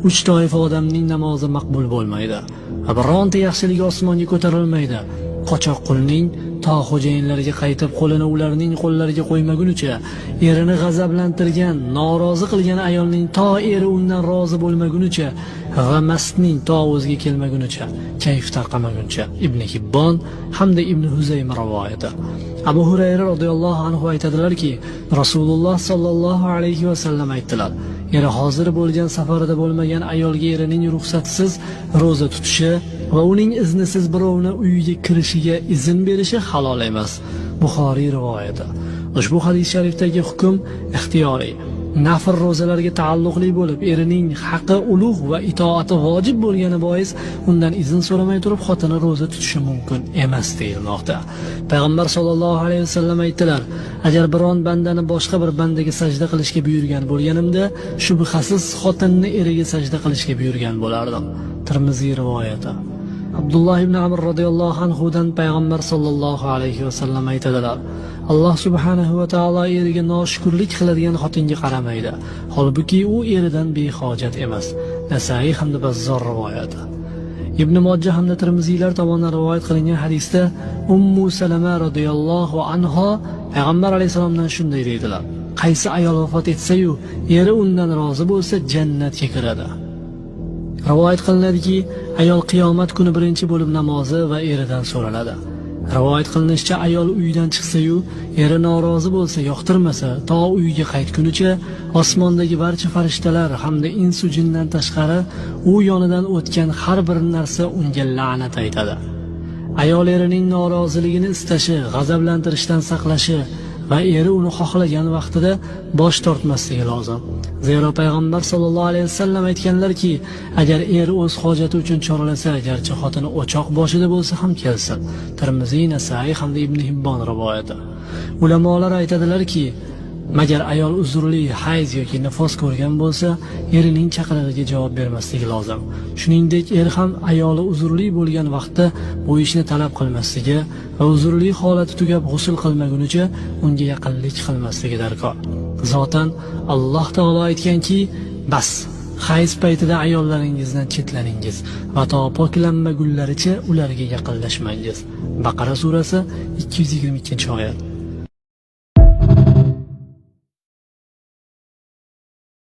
Uch toifa odamning namozi maqbul bo'lmaydi va bironta yaxshiligi osmonga ko'tarilmaydi. Qochoq qulning to xo'jayinlariga qaytib qo'lini ularning qo'llariga qo'ymagunicha, erini g'azablantirgan, norozi qilgan ayolning to eri undan rozi bo'lmagunicha va mastning to o'ziga kelmagunicha, kayf tarqamaguncha. Ibn Hibbon hamda Ibn Huzayma rivoyati. Abu Hurayra radhiyallohu anhu aytadilarki, Rasululloh sallallohu alayhi va sallam aytdilar: eri hozir bo'lgan safarida bo'lmagan ayolga erining ruxsatsiz ro'za tutishi va uning iznisiz birovni uyiga kirishiga izn berishi halol emas. Buxoriy rivoyati. Ushbu hadis sharifdagi hukm ixtiyoriy, nafl ro'zalarga taalluqli bo'lib, erining haqi ulug' va itoati vojib bo'lgani bois undan izn so'ramay turib xotini ro'za tutishi mumkin emas deyilmoqda. Payg'ambar sollallohu alayhi vasallam aytdilar: agar biron bandani boshqa bir bandaga sajda qilishga buyurgan bo'lganimda, shubhasiz xotinni eriga sajda qilishga buyurgan bo'lardim. Termiziy rivoyati. Abdulloh ibn Amr radhiyallohu anhudan payg'ambar sollallohu alayhi vasallam aytadilar: Alloh subhanahu va taolo eriga noshukrlik qiladigan xotinga qaramaydi, holbuki u eridan behojat emas. Nasaiy hamda Bazzor rivoyati. Ibn Mojah hamda Termiziylar tomonidan rivoyat qilingan hadisda Ummu Salama radhiyallohu anha payg'ambar alayhisalomdan shunday deydilar: qaysi ayol vafot etsa-yu eri undan rozi bo'lsa jannatga kiradi. Rivoyat qilinadiki, ayol qiyomat kuni birinchi bo'lib namozi va eridan so'raladi. Rivoyat qilinishicha, ayol uydan chiqsa-yu eri norozi bo'lsa, yoqtirmasa, to uyga qaytgunicha osmondagi barcha farishtalar hamda insu jindan tashqari u yonidan o'tgan har bir narsa unga la'nat aytadi. Ayol erining noroziligini istashi, g'azablantirishdan saqlashi va eri uni xohlagan vaqtida bosh tortmasligi lozim. Zero payg'ambar sollallohu alayhi vasallam aytganlarki, agar er o'z hojati uchun chorlasa, garchi xotini o'choq boshida bo'lsa ham kelsin. Termiziy, Nasaiy hamda Ibn Hibbon rivoyati. Ulamolar aytadilarki, magar ayol uzrli hayz yoki nifos ko'rgan bo'lsa, erining chaqirig'iga javob bermasligi lozim. Shuningdek, er ham ayoli uzrli bo'lgan vaqtda bu ishni talab qilmasligi va uzrli holati tugab g'usl qilmagunicha unga yaqinlik qilmasligi darkor. Zotan Alloh taolo aytganki, bas, hayz paytida ayollaringizdan chetlaningiz va to poklanmagunlaricha ularga yaqinlashmangiz. Baqara surasi 222-oyat.